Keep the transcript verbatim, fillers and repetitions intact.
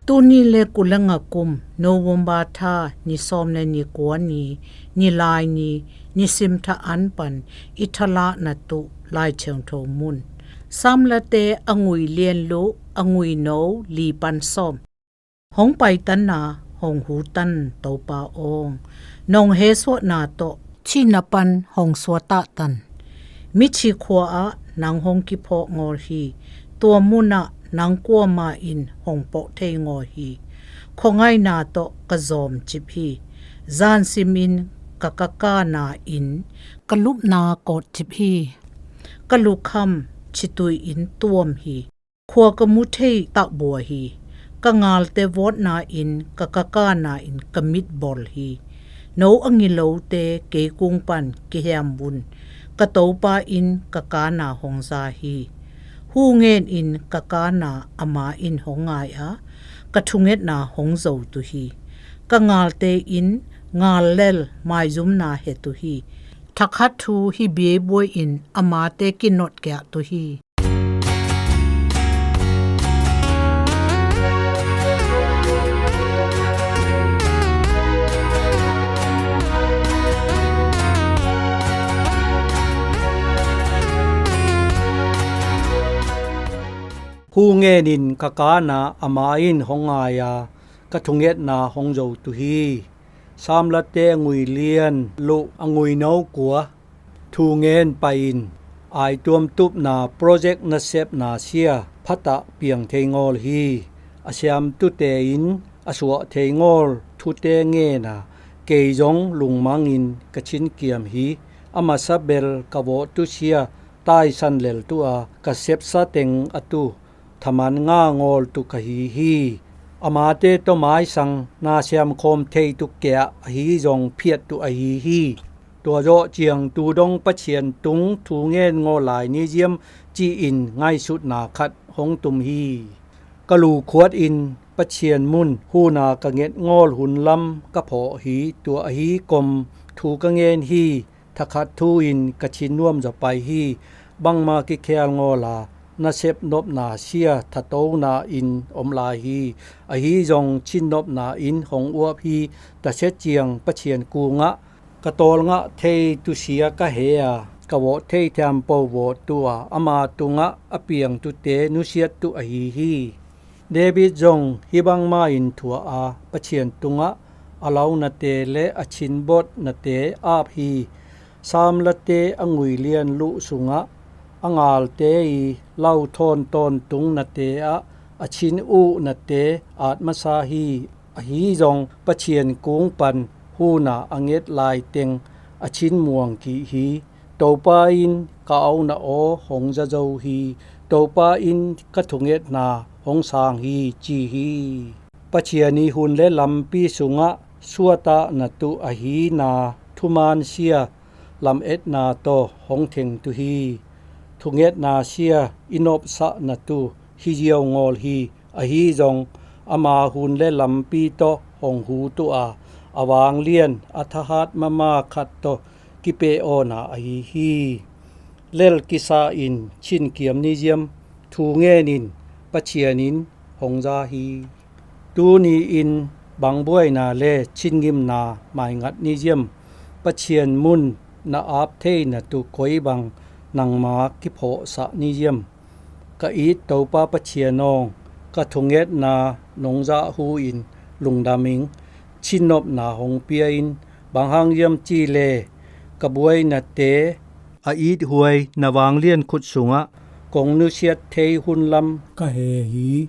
Tuni le kul le nga kum November tha ni sawm le ni kua ni, ni lai ni, ni sim tha an pan i thalah na tuh Lai Thiangtho mun. Samlate a ngui lian luh a ngui no li pan sawm. Hong paitanna hong hutan Topa awng, nong hesuahna tawh thihna pan hong suatahtan. Mithi khua ah nang hong kiphawk ngawl hi. Tua munah nang kuama in hong pawh thei ngawl hi. Khuangaihna tawh ka zawm cip hi. Zansim in ka kakana in ka lupna kawt cip hi. Ka lukham chitui in tuam hi. Khua ka mu thei takbua hi. Ka ngalte vawtna in ka kakana in ka mit bol hi. No a ngilote kei kung pan kihiam vun. Ka Topa in ka kana hong za hi. Hu ngen in ka kana ama in hong ngai a, ka thungetna hong zo tu hi. Ka ngalte in ngal lel maizumna he tu hi. Thakhat thu hi biebuai in amate kinot kiah tu hi. Hu ngen in ka kana ama in hong ngai a, ka thungetna hong zo tu hi. Samlate a ngui lian luh a ngui no kua. Thu ngen pai in, aituam tupna project nasepna sia phatah piang thei ngawl hi. A siamtute in a suah thei ngawl thute ngen a, kei zong lungmang in ka chinkiam hi. A masa bel ka vawh tu sia taisan lel tu a, ka sepsa teng a tu thaman nga ngawl tu ka hi hi. Amate tawh maisang na siam khawm thei tu kiah ahi zong phiat tu ahi hi. Tua zawh ciang tu dong Pathian tung thu ngen ngawl lai ni ziam ci-in ngaihsutna khat hong tum hi. Ka lu khuat in Pathian mun huna ka nget ngawl hun lam ka phawh hi. Tua ahi kom thu ka ngen hi. Thakhat thu in ka thin nuam zaw pai hi. Bangma kikhial ngawl a, nasep nopna sia thatona in om lai hi. Ahi zong chin nopna in hong uap hi. Tasia ciang Pathian kungah ka tawlngah thei tu sia ka he a, ka vawh thei thiampo vawh tu a, ama tungah a piang tute nusiat tu ahi hi. David zong hih bangma in thuah a, Pathian tungah a launate le a chinbotnate ap hi. Samlate a ngui lian luh sungah a ngalte i lau thawn tawntungnate ah a chin uhnate at masa hi. Ahi zong Pathian kung pan huna a nget lai teng a chin muang kih hi. Topa in ka auna aw hong za zo hi. Topa in ka thungetna hong sang hi ci hi. Pathian i hun le lampi sungah suatahna tu ahi na thuman sia lametna tawh hong theng tu hi. Thungetna sia i nopsahna tu hi ziau ngawl hi. Ahi zong ama hun le lampi tawh hong hu tu a, a vanglian a thahat mama khat tawh kipeh awna ahi hi. Lel kisa in chinkiam ni ziam, thu ngen in Pathian in hong za hi. Tuni in bang buaina le chinngimna maingat ni ziam, Pathian mun na ap theina tu koi bang nangma kiphawhsah ni ziam. Ka it Topa Pathian awng, ka thungetna nong zah hu in lungdam ing. Chin nopna hong pia in, bang hang ziam ci le ka buainate a it huai na vanglian khut sungah kong nusiat thei hun lam ka he hi.